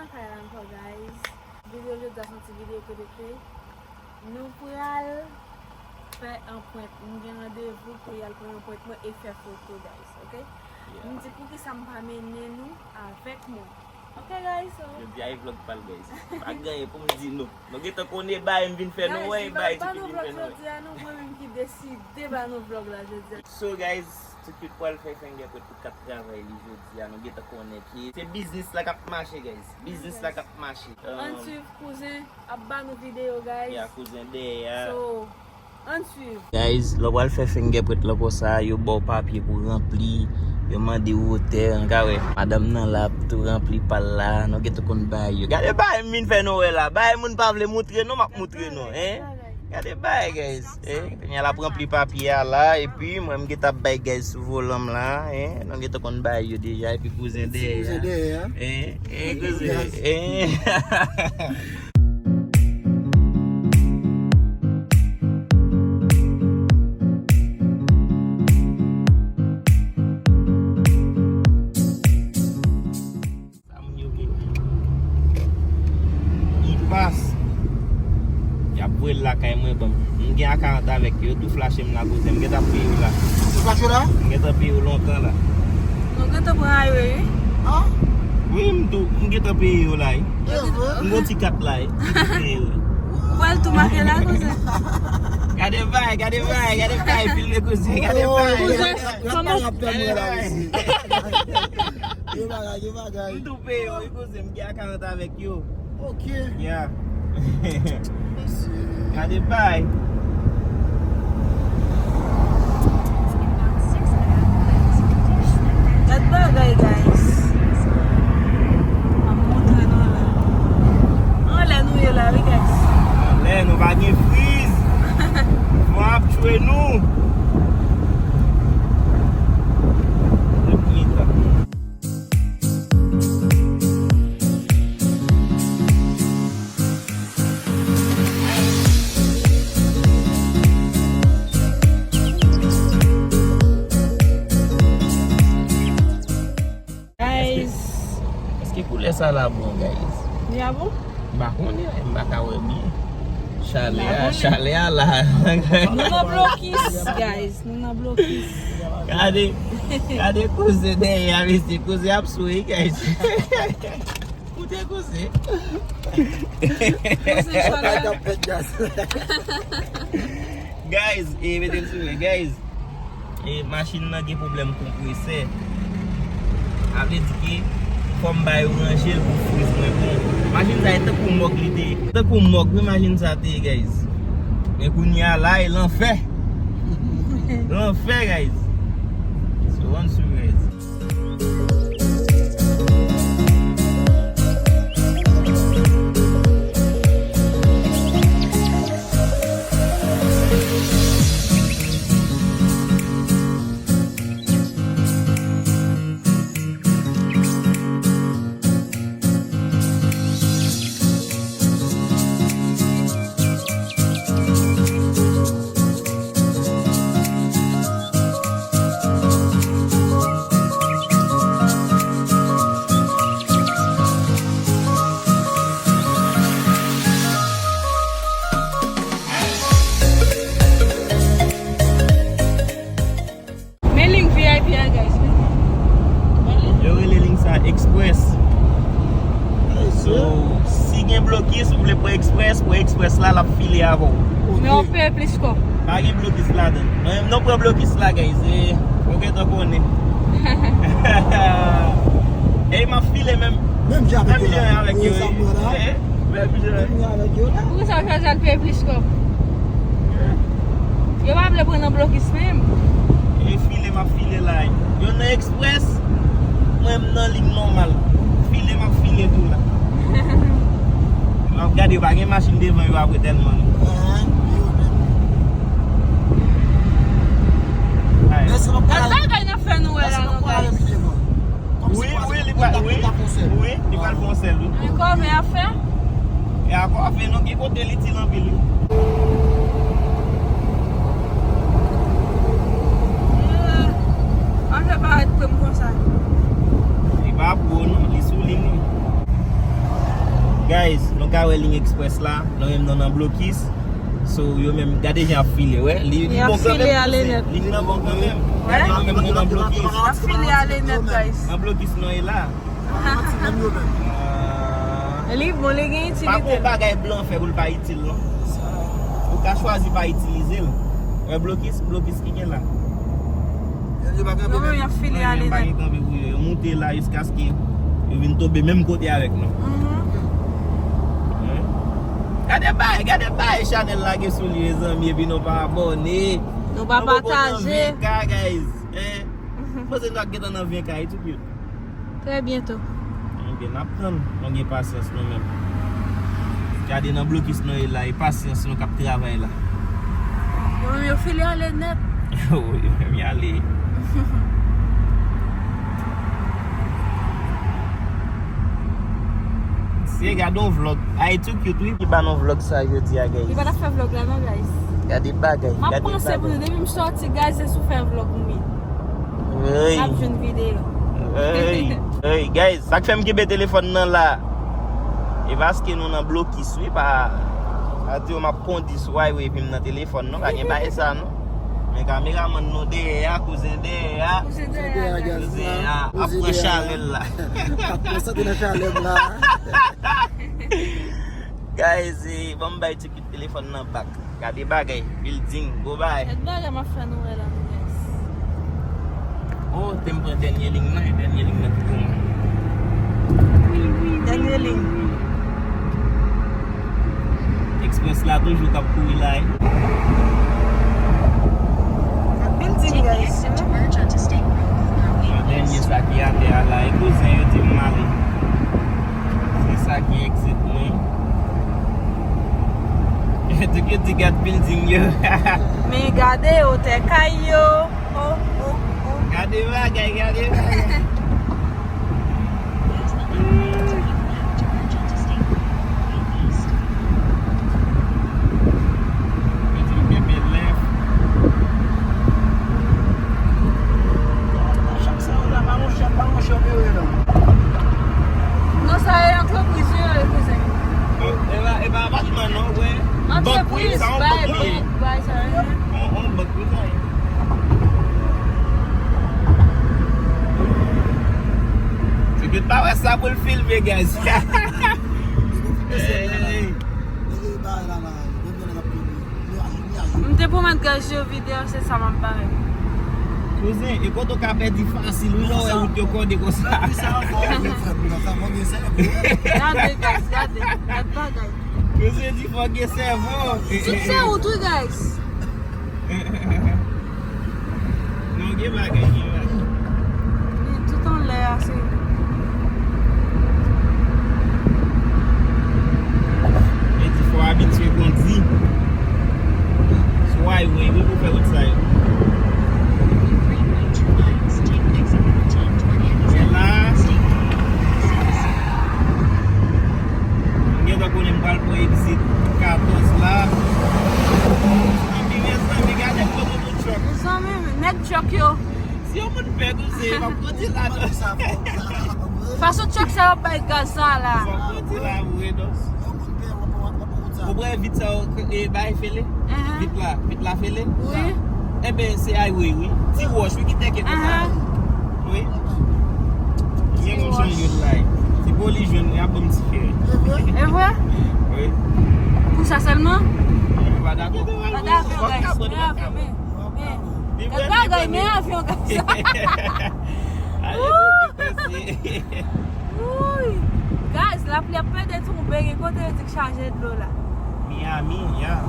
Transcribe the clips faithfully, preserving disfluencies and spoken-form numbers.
Kay la ankò, guys. Videyo jodi a se yon ti videyo kote ke nou pral fè anprent. M gen randevou pou y al pran anprent mwen e fè foto, guys, ok? Yeah. M di poukisa m pa mennen nou avèk mwen. Ok, guys, so. Jodi a e vlog pa l, guys. Pa gen anyen pou m di nou. Nou gentan konnen bagay m vin fè nou wè, e bagay ti pitit m vin fè nou wè. Jodi a, non, mwen menm ki deside ba nou vlog la jodi a. So, guys, Ti Cute pral fè fingèpwèt pou k ap travay li jodi a. Nou gentan konnen ke se biznis la k ap mache, guys. Biznis la k ap mache. Ann swiv kouzen ap ba nou videyo, guys. Ya, kouzen dèyè a. So, ann swiv. Guys, lè w pral fè fingèpwèt lan konsa, yo ba w papye pou ranpli, yo mande w wotè, an ka wè. Madanm nan la ap tou ranpli pa l la, nou gentan konn bagay yo. Gade bagay m vin fè nou wè la. Bagay moun pa vle moutre nou, m ap moutre nou, en. Gade bagay, guys. Eh, kounye a l ap ranpli papye a la, epi mwen m gentan ap bay guys sou volan m la, eh, nou gentan konn bagay yo deja, epi kouzen dèyè a. Kouzen dèyè a. Eh, eh, kouzen, eh. Sa moun yo gen. Li pas. Y ap voye l lakay mwen, ban m. M gen a karant avèk yo, yo tou flache m la kote. M gentan peye yo la. Yo flache w la? M gentan peye yo lontan la. Nou gentan pran a yo, wi. Ah? Wi, m tou, m gentan peye yo la, wi. Yo vre? M gon ti kat la, wi. M tou peye yo. Ou wè l tou make la, koze. Gade bay, gade bay, gade bay, filme koze, gade bay. Koze, kòman? Gade bay. Gen bagay, gen bagay. M tou peye yo, wi, koze, m gen a karant avèk yo. Ok. Yeah. Mesye. Gade bay. Gad bagay, guys. M ap montre nou la. Anlè nou ye la, wi, guys. Anlè, nou pa gen friz. Van ap tchwe nou. Tout mitan. Guys. Èske, èske koulè sa la bon, guys? Li a bon? M pa konnen, m pa ka wè byen. Chalè a, chalè a la. Nou nan blokis, guys. Nou nan blokis. Gade, gade koze dèyè a, mesye. Koze ap sou, guys. Koute koze. Koze chalè. Guys, e mete l sou mwen, guys. E machin nan gen pwoblèm konpresè. Sa vle di ke fò m ba yo ranje l pou friz mwen bon. Machin sa e tankou mòg li te ye. Tankou mòg wi machin sa te ye, guys. Men kounye a la e lanfè. Lanfè, guys. So, ann swiv, guys. Men liy V I P a, guys, men. Yo rele liy sa Express. So, si gen blokis, ou vle pran Express, pran Express la, l ap file avè w. Men w ap peye plis kòb. Pa gen blokis ladan. Mwen menm, nou pran blokis la, guys. E, ou gentan konnen. E, m ap file menm. Menm jan avèk yo la. Menm jan avèk yo, wi. Menm jan avèk yo la. Poukisa w chwazi al peye plis kòb? Yo pa vle pran nan blokis menm. E file m ap file la. Yo nan Express, mwen m nan liy nòmal. File m ap file tou la. M ap gade, pa gen machin devan yo apre tèlman. Gad bagay n ap fè nou wè la non, guys. Wi, wi, li pral, wi, wi, li pral fè yon sèl, wi. Ankò, men ap fè? E ankò, ap fè non, gen kote l itil anpil, wi. An fè parèt pre m konsa. Li pa pro non, li sou liy li. Liy eksprès la, nou menm nou nan blokis. So, yo menm, gade jan y ap file, wè. Li, li bon kanmenm, ale nèt. Li nan bon kanmenm. Wè. Gade nou menm nou nan blokis. Y ap file ale nèt, guys. Nan blokis nou ye la. Ah. Li bon, li gen itilite. Pa gon bagay blan fè pou l pa itil, non. Ou ka chwazi pa itilize l. Wè blokis, blokis ki gen la. Yo pa kanpe menm. Non, y ap file ale nèt. Yo moute la jiskaske yo vin tonbe menm kote avèk nou. Mhm. Gade bay, gade bay chanèl la gen sou li, mezanmi, epi nou pa abòne. Nou pa pataje. Nou poko nan ven K, guys. Hein? Poze nou ak gentan nan ven K, etou cute. Trè byento. Ebyen, n ap tann. Nou gen pasyans nou menm. Gade nan blokis nou ye la, e pasyans nou k ap travay la. Yo menm yo file ale nèt. Yo menm y ale. Se gade yon vlòg. Ay, too cute, wi. Li ba nou vlòg sa jodi a, guys. Li pa t ap fè vlòg la, non, guys. Gade bagay, gade bagay. M ap panse pou nou, depi m sòti, guys, se sou fè vlòg m ye. Ey. N ap jwenn videyo. Ey, ey, guys, sa k fè m kenbe telefòn nan la. E paske nou nan blokis, wi, pa, pa di yo m ap kondi sou highway epi m nan telefòn, non, pa gen bagay sa, non. Men kameramann nou dèyè a, kouzen dèyè a. Kouzen dèyè a, guys. Kouzen a, ap pran chalè l la. Ap pran sante nan chalè m la. Guys, eh, ban m bay ti telefòn nan bak. Gade bagay, building, gwo bagay. Gad bagay m ap fè nou wè la, guys. Oh, te m pran dènye liy nan, e dènye liy nan ki pou mwen. Dènye liy. Eksprès la toujou k ap kouri la, eh. Gad building, guys. Dènye sa ki atè a la, e kouzen yo di m ale. Se sa ki exit mwen. Tout yo di gad building yo. Men gade otè kay yo. Oh, oh, oh. Gade bagay, gade bagay. Yo di m kenbe left. Chak sa yo la, pa yon chèf, pa yon chèf yo ye la. Non, sa e antrepriz yo ye, kouzen. E pa, e pa apatman non, wè. Bank, wi, sa yon bank, wi. Bay, bay, sa, yon, yon bank, wi, sa ye. Se ke pa wè sa pou l filme, guys. Hey. M te pwomèt guys yo videyo, se sa m ap bay. Kouzen, e kote w ka pèdi fasil, wi, lè w wè wout yo kòde konsa. Gade, guys, gade, gad bagay. Kouzen di fò gen sèvo. Tout se wout, wi, guys. Non, gen bagay, gen bagay. Li tout anlè a, se. Li di fò abitye kondi. Sou highway, wi, pou fè wout sa yo. Men la, m gentan konnen m pral pran exit katòz la. Mezanmi, mezanmi, gade kote nou truck. Mezanmi, nèg truck yo. Si yon moun pè kouzen, m ap kondi la non. Fason truck sa yo ap bay gaz sa la. M ap kondi la vre non. Ou pran vit sa yo, e, bay fele? Vit la, vit la fele? Wi. Enben, se highway, wi. Ti wòch, wi, ki teke konsa. Wi. Men yon jan yo la. Ti bò li jwenn, y ap ban m ti kè. E vre? Wi. Pou sa sèlman? Mwen pa dakò. Pa dakò, guys. Men avyon, men, men. Gad bagay, men avyon, guys. Wouy. Guys, lapli ap pede tonbe, gen kote yo di k chaje dlo la. Miami, ya.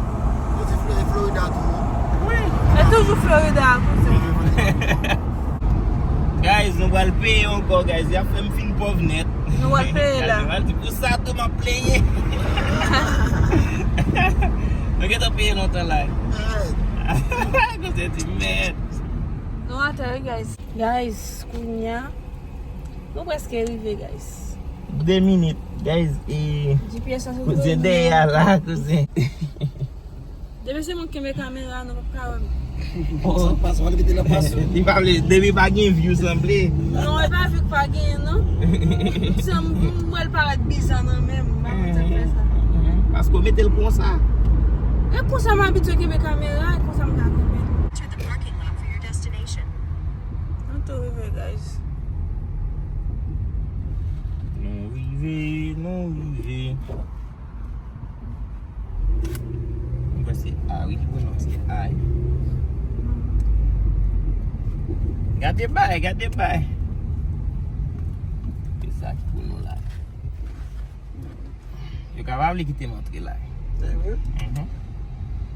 Yo di Flo-, Florida tou, non? Wi. E toujou Florida, kouzen. Guys, nou pral peye ankò, guys. Y ap fè m fin pòv nèt. Nou pral peye la. Guys, nou pral di pou sa tou m ap pleye. Nou gentan peye lontan la. Kouzen di mèd. Nou atè, wi, guys. Guys, kounya, nou prèske rive, guys. De minit, guys, e G P S la sou kouzen dèyè a la, kouzen. Depi se mwen k kenbe kamera, nou p ap ka wè m. Li pa vle, depi pa gen view sanble. Non, e pa view k pa genyen, non. Se m, m wè l parèt biza nan men m, m pa konn sa k fè sa. Paske w mete l konsa. E konsa m abitye kenbe kamera, e konsa m ka kenbe. To the parking lot for your destination. Nou tou rive, guys. Nou rive, nou rive. Mwen se A wi ki pwononse A. Gade bay, gade bay. Se sa ki pou nou la. Yo ka pa vle kite m antre la. Se vre? Mhm.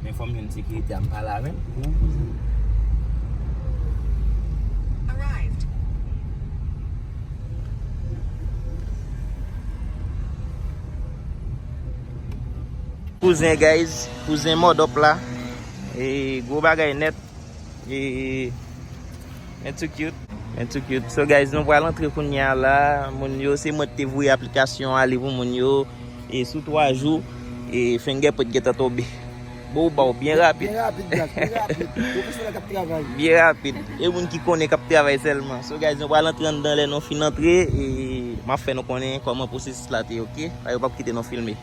Men fò m jwenn sekirite a, m pale avè l. Arrived. Kouzen, guys, kouzen mòdòp la. E gwo bagay nèt. E men too cute. Men too cute. So, guys, nou pral antre kounye a la. Moun yo, se mwen ki te voye aplikasyon ale pou moun yo. E sou twa jou, e fingerprint gentan tonbe. Bow, bow, byen rapid. Byen rapid, guys, byen rapid. Pwofesyonèl k ap travay. Byen rapid. E moun ki konnen k ap travay sèlman. So, guys, nou pral antre anndan lè nou fin antre. E m ap fè nou konnen kòman pwosesis la te ye, oke? Sa yo p ap kite nou filme.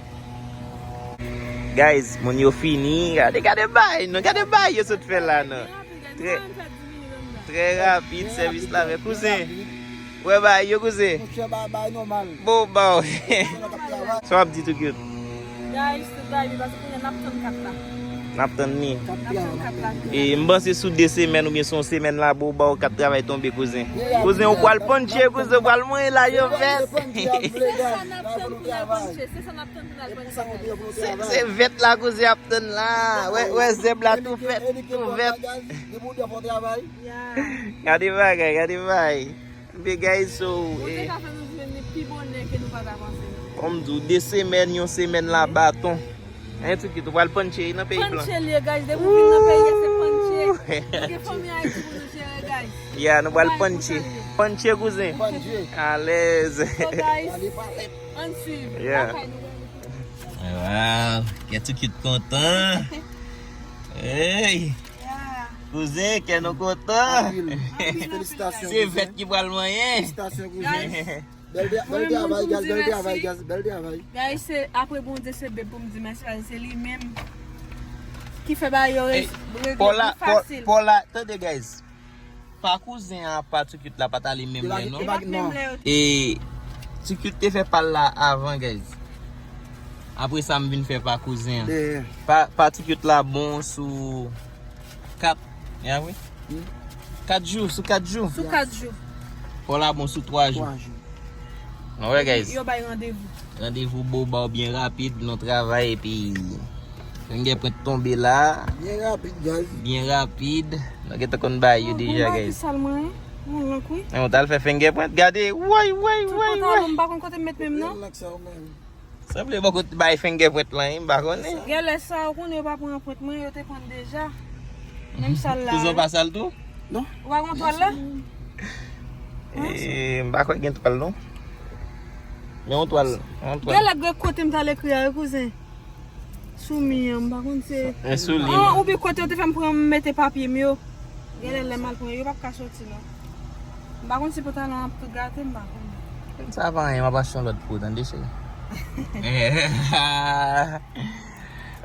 Guys, moun yo fini. Gade, gade bay, nou gade bay yo sot fè la, non. Trè, trè rapid, sèvis la fèt. Kouzen, wè bay yo, kouzen. Monchè, bay, bay nòmal. Bow, bow. Sa w ap di, too cute? Guys, tout bay, paske kounye a n ap tann kat la. N ap tann li. N ap tann kat la. E m panse sou de semèn oubyen se yon semèn la, bow, bow, kat travay tonbe, kouzen. Kouzen, ou pral punche, kouzen, ou pral manyen la, yo fèt. Se sa n ap tann pou n al punche, se sa n ap tann pou n al punche. Se, se vèt la kouzen ap tann la. Wè, wè zèb la tou fèt, tou vèt. Gade bagay, gade bagay. Be guys, so, Bondye ka fè nou jwenn li pi bonè ke nou pa ta panse. Kòm di w, de semèn, yon semèn la baton. Hein, too cute, ou pral punche nan peyi blan. Punche li ye, guys, depi w vin nan peyi a, se punche. Nou gen fanmi Ayiti pou nou jere, guys. Ya, nou pral punche. Punche, kouzen. Alèz. So, guys, ann swiv. Yeah. Lakay nou. Wow, kè too cute kontan. Hey. Kouzen, kè nou kontan. Anpil. Felisitasyon, kouzen. Se vèt ki pral manyen. Felisitasyon, kouzen. Bèl tra-, bèl travay, guys, bèl travay, guys, bèl travay. Guys, se apre Bondye, se bèb pou m di mèsi, paske se li menm ki fè bagay yo regle pi fasil. Paw la, tande, guys. Pa kouzen an, pa too cute la pa t ale menm lè, non. Yo pa t menm lè yo. E too cute te fè pa l la avan, guys. Apre sa, m vin fè pa kouzen an. Pa, pa too cute la bon sou kat, e vre? Kat jou, sou kat jou. Sou kat jou. Paw la bon sou twa jou. Twa jou. Nou wè, guys. Yo bay randevou. Randevou boba byen rapid, nou travay epi fingerprint tonbe la. Byen rapid, guys. Byen rapid. Nou gentan konn bay yo deja, guys. Mwen sal mwen, mwen lank wi. Ou t al fè fingerprint, gade, woy, woy, woy, woy. Pantalon, m pa konn kote m met menm non. Sanble bò kote bay fingerprint lan, m pa konnen. Genlè sa, ou konnen yo pa pran anprent mwen, yo te pran deja. Menm sal la. Kouzen w pa sal tou? Non. Ou pa gen twal la? E, m pa kwè gen twal non. Men yon twal, yon twal. Genlè gen kote m t al ekri a wi, kouzen. Sou mi an, m pa konn se. E sou li. An, oubyen kote yo te fè m pran m mete papye m yo. Genlè lè m al pran yo, yo p ap ka soti non. M pa konn si pantalon an ap tou gate, m pa konnen. Sa pa anyen, m ap achte yon lòt pou ou, tande cheri.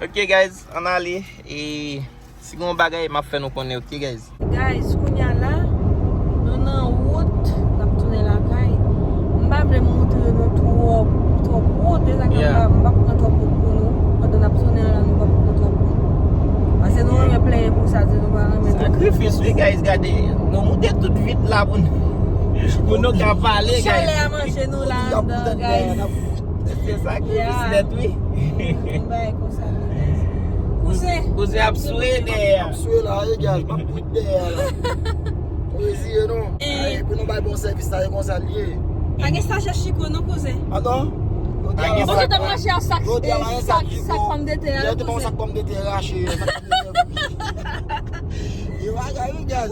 Ok, guys, ann ale. E si gen yon bagay, m ap fè nou konnen, ok, guys? Guys, kounye a la, nou nan wout, n ap tounen lakay. M pa vle montre nou twòp, twòp wout, e sa k fè m pa, m p ap pran twòp wout pou nou. Pandan n ap tounen an la, nou p ap pran twòp wout. Paske nou renmen plenyen pou sa, di nou pa renmen twòp wout. Sakrifis, wi, guys, gade. Nou moute tout vit la pou nou, pou nou ka pale, guys. Chalè a manje nou la anndan, guys. Se sakrifis nèt, wi. Yon bagay konsa, guys. Kouzen. Kouzen ap swe dèyè. Ap swe la, e, guys, m ap dèyè la. Plezi, non. Ay, pou nou bay bon sèvis la, e konsa l ye. Pa gen sachè chiko non, kouzen. Atann. Ou sot ap mache ak sak, sak pòmdetè a, kouzen. Sak pòmdetè rache, sak pòmdetè. Gen bagay wi, guys.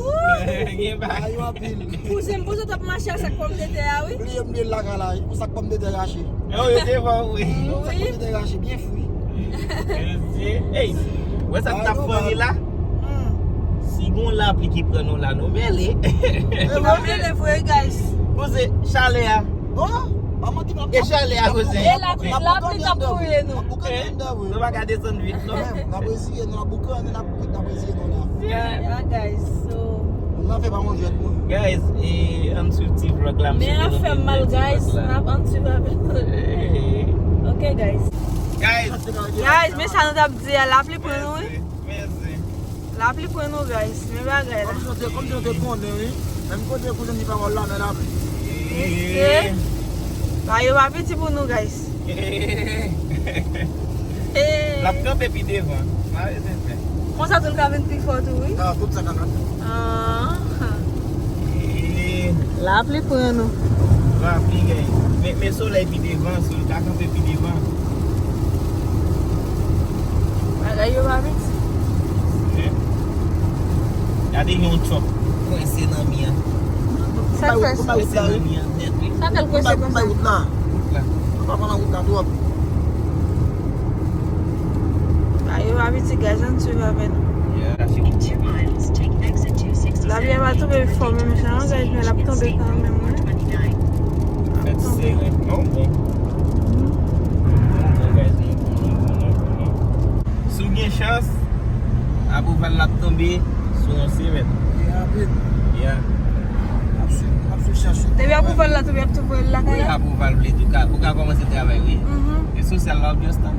Gen bagay. Bagay yo anpil. Kouzen, m pou sot ap mache ak sak pòmdetè a, wi. Bliye m bliye l lakay la, wi. Pou sak pòmdetè rache. Yo, yo devan ou, wi. Sak pòmdetè rache, byen fri. Mesye, ey, wè sa k t ap fè ri la? Si gon lapli ki pran nou la, nou mele. Nou mele vre, guys. Kouzen, chalè a. Bon, E chalè a koze. E lapli, lapli t ap bouye nou. Nou pa ka desann vit non. N ap reziye nou, n ap boukannen, n ap kwit, n ap reziye nou la. Yeah, guys, so. N ap fè pa manjèt nou. Guys, e ann swiv ti vlog la. Men ap fè mal, guys. N ap ann swiv avè nou. Ok, guys. Guys. Guys, men sa nou t ap di a, lapli pran nou wi. Lapli pran nou, guys. Men bagay la. Kòmsi nou te, kòmsi nou te konnen, wi. Menm kote kouzen di pawòl la, men lapli. Mesye. Bagay yo pa piti pou nou, guys. L ap kanpe pi devan. Konsa tou l ka vin pi fò tou, wi. Ah, tout sa ka kanpe. Ah. Lapli pran nou. Lapli, guys. Men, men solèy pi devan, si l ka kanpe pi devan. Bagay yo pa piti. Gade yon chòp kwense nan mi an. Sa k fè sa? Kwense nan mi an nèt, wi. Sa fè l kwense konsa? Wout la. Wout la. Nou pa pran wout la twòp. Bagay yo pa piti, guys, ann swiv avè nou. Yeah. Lapli a pa tonbe fò menm jan an, guys, men l ap tonbe kanmenm, wi. Fèt seren. Non, bon. Bon, guys, non, non, non, non, non, non. Si w gen chans, apwouval la ap tonbe sou yon semèn. Yeah, rapid. Yeah. Ap swiv, ap swiv chans yo. Depi apwouval la tonbe, ap tou voye l lakay. Wi, apwouval vle di w ka, ou ka kòmanse travay, wi. Mhm. E sosyal la, w ap just tann.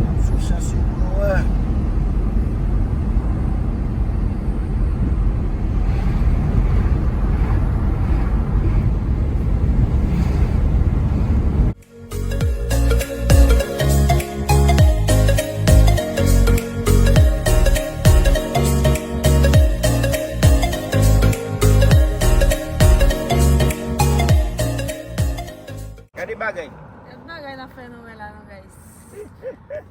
Ap swiv chans yo pou nou wè. Gade bagay. Gade bagay n ap fè nou wè la non, guys.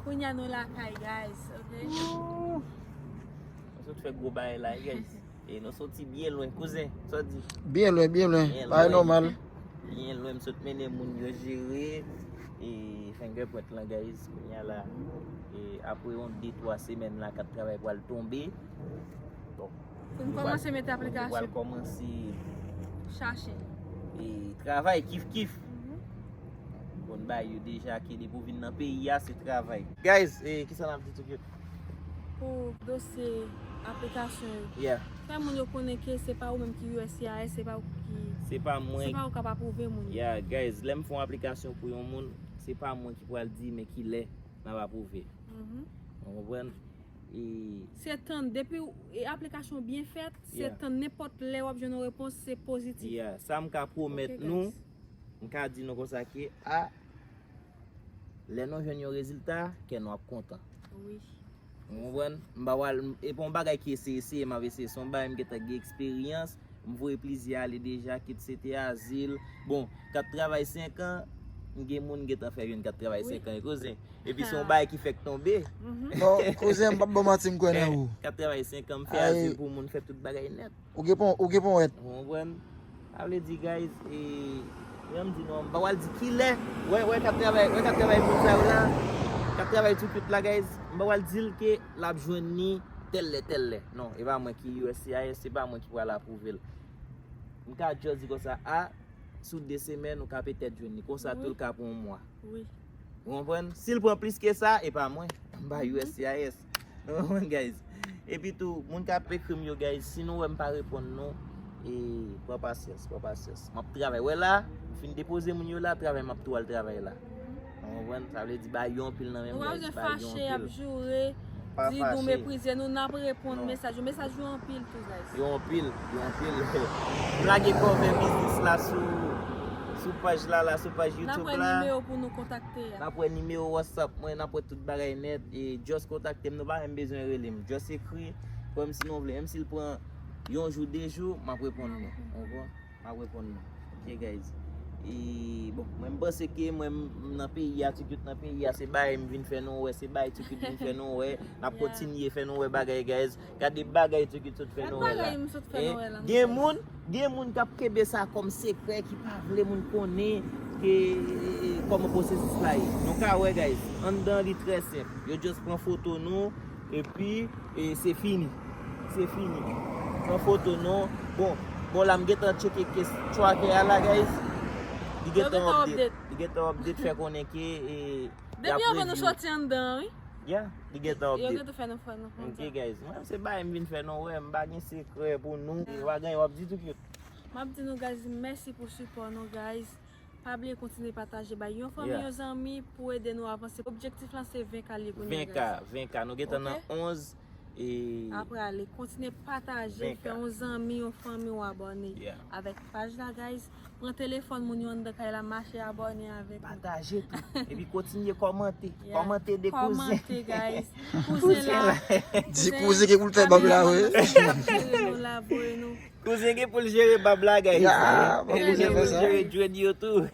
Kounye a nou lakay, guys, ok? Nou sot fè gwo bagay la, guys. E nou soti byen lwen, kouzen, sa w di? Byen lwen, byen lwen. Byen lwen. Bagay nòmal. Byen lwen, m sot mennen moun yo jere e fingerprint lan, guys. Kounye a la, e apre yon de twa semèn la, kat travay pral tonbe. Bon. Pou n kòmanse mete aplikasyon. Nou pral kòmanse chache. E travay, kif kif. Mhm. Bon, bay yo deja ke depi w vin nan peyi a, se travay. Guys, e kisa n ap di tou? Pou dosye aplikasyon yo. Yeah. Fè moun yo konnen ke se pa ou menm ki U S C I S, se pa ou ki, se pa mwen, se pa ou k ap apwouve moun yo. Yeah, guys, lè m fè yon aplikasyon pou yon moun, se pa mwen ki pral di men kilè n ap apwouve. Mhm. Ou konprann? E se tann, depi w, e aplikasyon byen fèt, se, yeah, tann nenpòt lè w ap jwenn yon repons, se pozitif. Yeah, sa m ka pwomèt nou, ok, guys, m ka di nou konsa ke, a, lè nou jwenn yon rezilta, kè nou ap kontan. Wi. Ou konprann? M pa pral, e pa yon bagay ki eseye, eseye, m ap eseye. Se yon bagay m gentan gen eksperyans, m voye plizyè ale deja, kit se te azil. Bon, kat travay senk an, m gen moun gentan fè jwenn kat travay senk an, e kouzen. Epi se yon bagay ki fèk tonbe. Mhm. Non, kouzen, m p ap ba w manti, m kwè nan ou. Kat travay senk an, m fè azil pou moun, fè tout bagay nèt. Ou gen pon, ou gen pon wèt. Ou konprann? Sa vle di, guys, e, jan m di nou an, m pa pral di kilè. Wè, wè, k ap travay, wè, k ap travay moun sa yo la, k ap travay tou kwit la, guys. M pa pral di l ke l ap jwenn li tèl lè, tèl lè. Non, e pa mwen ki U S C I S, se pa mwen ki pral apwouve l. M ka just di konsa, a, sou de semèn, ou ka petèt jwenn li. Konsa tou, wi, l ka pran yon mwa. Wi. Ou konprann? Si l pran plis ke sa, e pa mwen. M pa, mhm, U S C I S. Ou konprann, guys? Epi tou, moun k ap ekri m yo, guys, si nou wè m pa reponn nou, e, pran pasyans, pran pasyans. M ap travay. Wè la, m fin depoze moun yo la, travay, m ap tou al travay la. Ou konprann? Sa vle di, bay yo anpil nan menm, guys. Bay yo anpil. Nou pa bezwen fache, ap joure, di nou meprize nou, n ap reponn mesaj yo. Mesaj yo anpil tou, guys. Yo anpil, yo anpil. M lage cover biznis la sou, sou paj la, la, sou paj YouTube la. N ap wè nimewo pou nou kontakte a. N ap wè nimewo WhatsApp mwen, n ap wè tout bagay nèt. E just kontakte m, nou pa menm bezwen rele m. Just ekri, kòmsi nou vle. Menm si l pran yon jou, de jou, m ap reponn nou. Ou konprann? M ap reponn nou. Ok, guys. E, bon, mwen, m panse ke mwen, m nan peyi a, Ti Cute nan peyi a, se bagay m vin fè nou wè, se bagay Ti Cute vin fè nou wè. N ap kontinye fè nou wè bagay, guys. Gade bagay Ti Cute sot fè nou wè la. Gade bagay m sot fè nou wè la, mesye. Gen moun, gen moun k ap kenbe sa kòm sekrè, ki pa vle moun konnen ke, kòman pwosesis la ye. Nou ka wè, guys. Anndan li trè senp. Yo just pran foto nou, epi, e se fini. Se fini. Pran foto nou. Bon, bon la m gentan tcheke kes tracker a la, guys. Li gentan update. Li gentan update, fè konnen ke, e, y ap review. Depi anvan nou soti anndan, wi. Yeah, li gentan update. Yo gentan fè nou, fè nou konn sa. Ok, guys. Mwen, se bagay m vin fè nou wè, m pa gen sekrè pou nou. Yeah. W a gen, w ap di tout yo. M ap di nou, guys, mèsi pou sipò nou, guys. Pa bliye kontinye pataje, bay yon fanmi, yon zanmi pou ede nou avanse. Objektif lan se ven K li kounye a, guys. Ven K, ven K. Nou gentan nan onz. E apre ale, kontinye pataje, fè yon zanmi, yon fanmi w abòne avèk paj la, guys. Pran telefòn moun yo anndan kay la, mache abòne avèk nou. Pataje tou. Epi kontinye kòmante. Yeah. Kòmante de kouzen. Kòmante, guys. Kouzen la. Di kouzen ke pou l fè bab la, wi. Kouzen la, nou ap jere nou la, voye nou. Kouzen gen pou l jere bab la, guys. Yeah, kouzen gen pou l jere dread yo tou.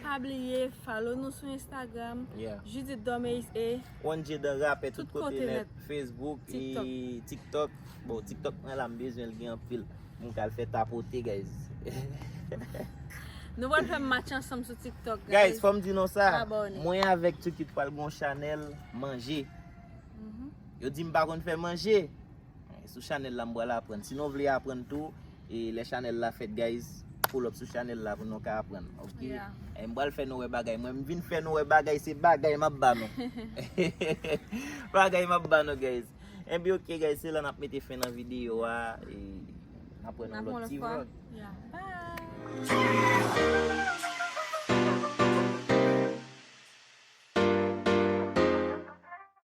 Pa bliye, follow nou sou Instagram, Judith Dormeis e One J dan rapè tout kote nèt, Facebook, TikTok. Bon, TikTok mwen la, m bezwen l gen anpil. M ka l fè tapote, guys. Nou pral fè match ansanm sou TikTok, guys. Guys, fò m di nou sa. Mwen avèk Tukit pral gon chanèl manje. Yo di m pa konn fè manje. Sou chanèl la, m pral aprann. Si nou vle aprann tou, e lè chanèl la fèt, guys, pull up sou chanèl la pou nou ka aprann, ok? Yeah. E m pral fè nou wè bagay. Mwen, m vin fè nou wè bagay, se bagay m ap ba nou. Bagay m ap ba nou, guys. Enben, ok, guys, se la n ap mete fen nan videyo a. E n ap wè nan lòt ti vlog. Yeah. Bye!